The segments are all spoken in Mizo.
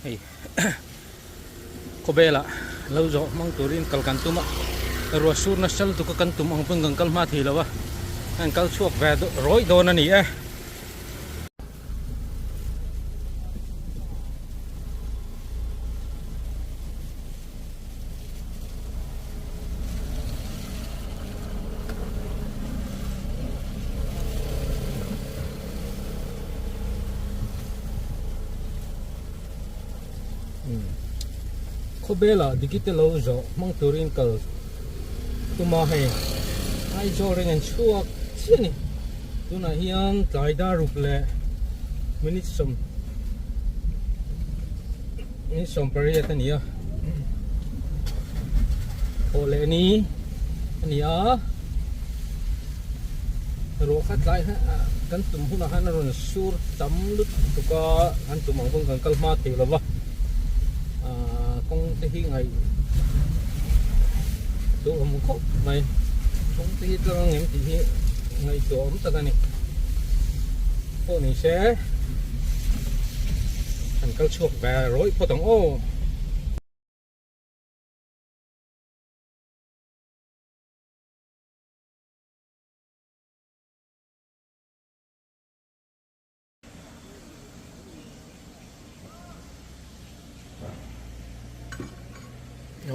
Hei khawvelah lo zawh hmang turin kal kan tum a, ruah sur nasa lutuk a kan tum ang pawn kan kal hma thei lo a, kan kal chhuak ve rawih dawn a ni e. Khawbel ah dikite lo zawh hmang turin kal tuma hei Aizawl reng an chhuak chiah a ni tunah hian tlai dar ruk leh minute sawm minute 18 a ni a thawh leh ni a ni a. Ruah kha tlai kan tum hunah khan a rawn sur tam lutuk a, kan tum ang pawn kan kal hma thei lo va, aaa kawng te hi ngaih duh awm khawp mai, kawng te hi tlang ang em tih hi ngaihtuah awm tak a ni, pawh ni se kan kal chhuak ve rawih phawt ang aw.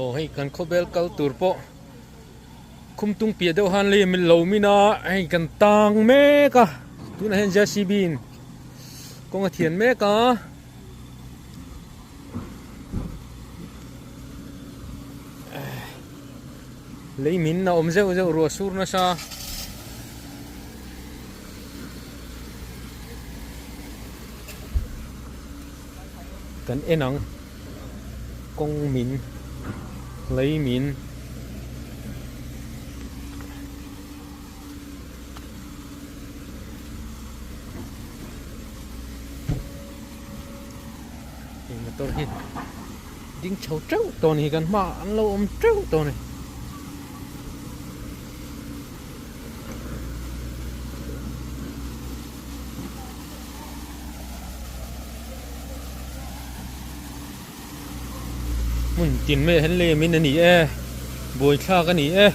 Aw hei kan khawvel kal tur pawh khum tung piah deuh han lei min lo min a hei kan tang mek a tunah hian JCB in kawng a thian mek a. Lei min a awm zeuh zeuh ruah sur nasa. Kan en ang kawng min lei min. Motor hi ding chho teuh tawh a ni kan hmaah an lo awm teuh tawh a ni. Hmun tin mai ah hian lem in a ni e buaithlak a ni e.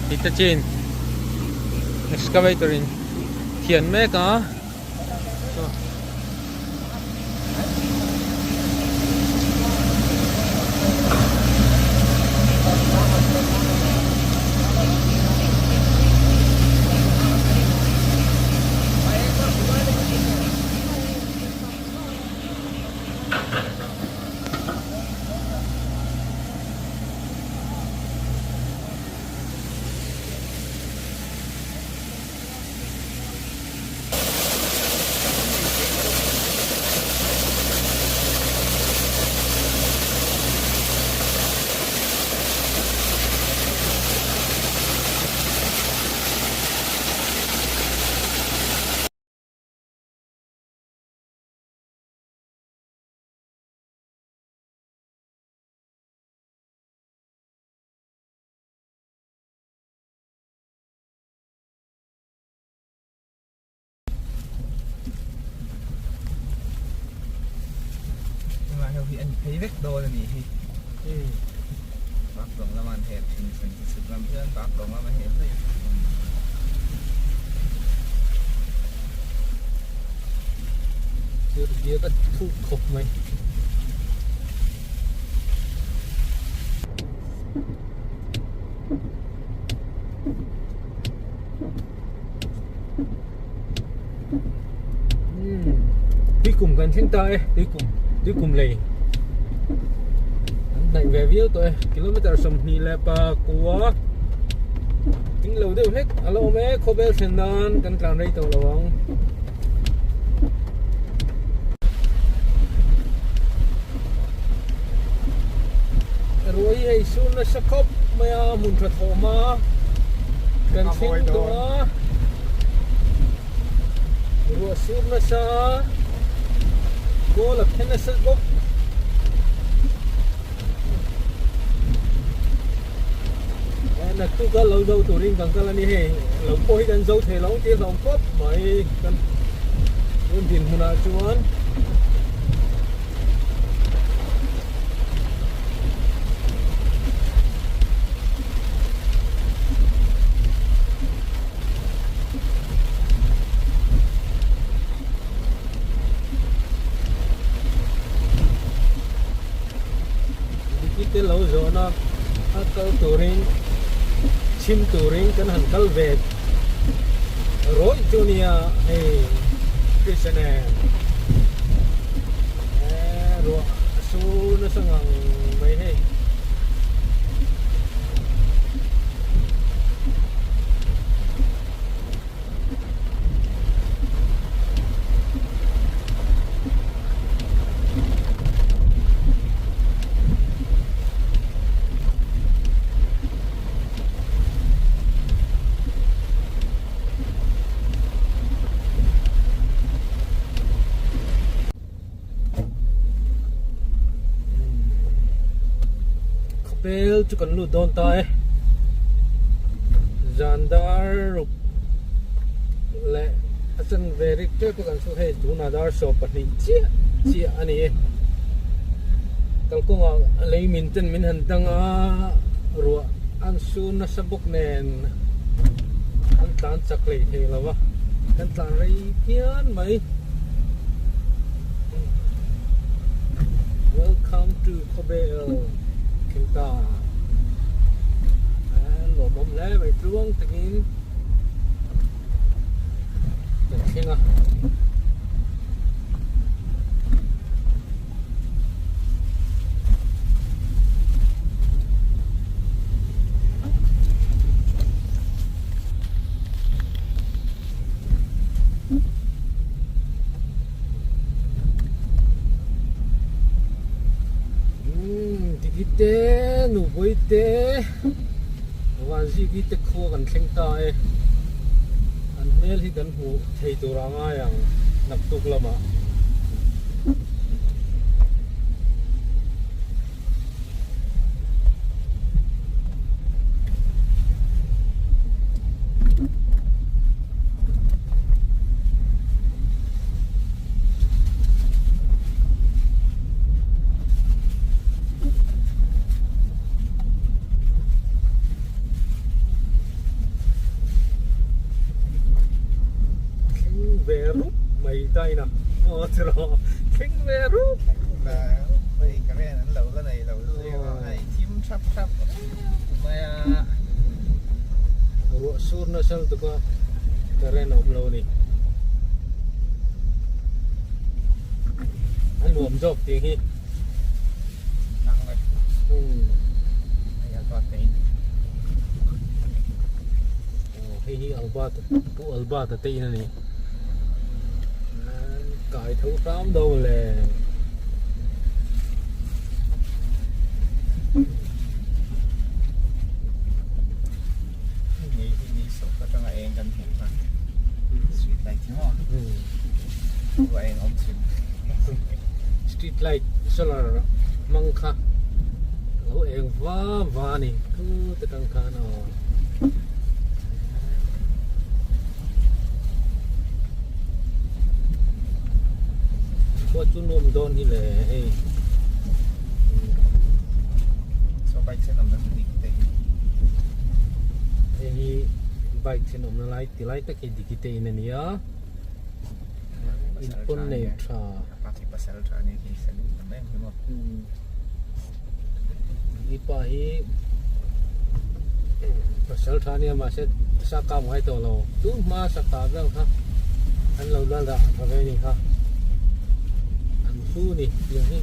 Hitachi excavator in thian mek a. Tunah hian hi an phei vek dawn a nih hi. Bak lawng lama an hel thin chhan chu chhuk lam hian bak lawng lama hel daih a. Thil biak a thuk khawp mai. Tuikum kan thleng ta e tuikum tuikum lei an hnaih ve viau tawh e kilometer 24 ding lo deuh hlek a lo awm e khawvel thlen nan kan tlan rei tawh lo ang. nasa khawp mai a hmun tha thawm a kan thleng tawh a ruah sur nasa kawl a phe nasa bawk. Naktuk a lo zo turin kan kal a ni hei lo pawh hi kan zo thei lo tih a hlawm khawp mai kan tun dinhmunah chuan. Dikite lo zawhna a kal turin chhim turin kan han kal ve rawih chu nia hei Christian e ruah a sur nasa ngang mai hei. Khawpel chu kan lut dawn ta e zan dar ruk leh a chan ve rik tep a kan chhuak hei tunah dar sawm pahnih chiah chiah a ni e kalkawngah lei min ten min han dang a ruah an sur nasa bawk nen an tlan chak hlei thei lo va kan tlan rei phian mai. Welcome to Khawbel Thingta lawmawm hle mai tluang takin kan thleng a. Dikite Nubawi-te Vanziki te khua kan thleng ta e an hmel hi kan hmuh thei tur a ngai ang naktuk lamah. Thleng ve rup mai daina aw tiraw thleng ve rup Hei ka ren an lo la nei lo zir a hei thim thap thap mai a ruah sur nasa lutuk a current a awm lo a ni a nuam zawk tih hi Hei hi Albert Pu Albert a te in a ni kai tho hram do le Ni hi ni sawk atanga eng kan hmuh kha street light hi maw a eng awm thin street light solar hmang kha lo eng va va a ni khu te tang khan aw khua chu nuam dawn hi le hei so bike sen awm na chu dik te hei hi bike sen awm na lai ti lai tak hi dikite in a ni a in pawn nei tha pasal tha ni hi salute na mai ang hi maw i pa hi pasal tha nia mahse sa kap ngai tawh lo tun hma sa kap vel kha an lo la dah tha ve ni kha an hlu ni tiang hi.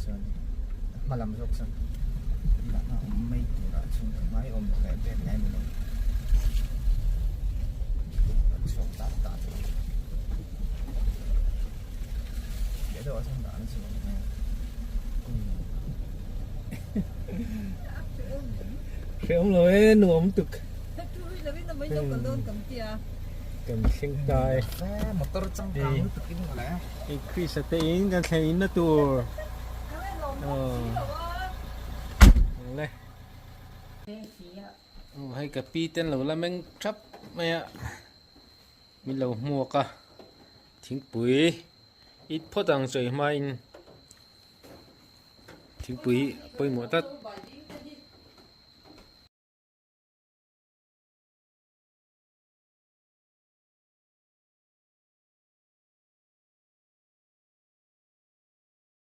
Chuan a hma lam zawk chuan dahna awm mai turah chuan ka ngai awm leh pek ngai ni lo. Kan chhuak tak tak a. Piah deuhah chuan dahna chu a awm mai a. Hrehawm lo e nuam tuk. Kan thleng ta e. Motor changkang lutuk in mawle. Increase a te in kan thleng in na tur. Le. Hei ka pi ten lo la meng thap mai a. Min lo hmuak a. Thingpui it phawt ang chawi hma in. Thingpui pawimawh tlat.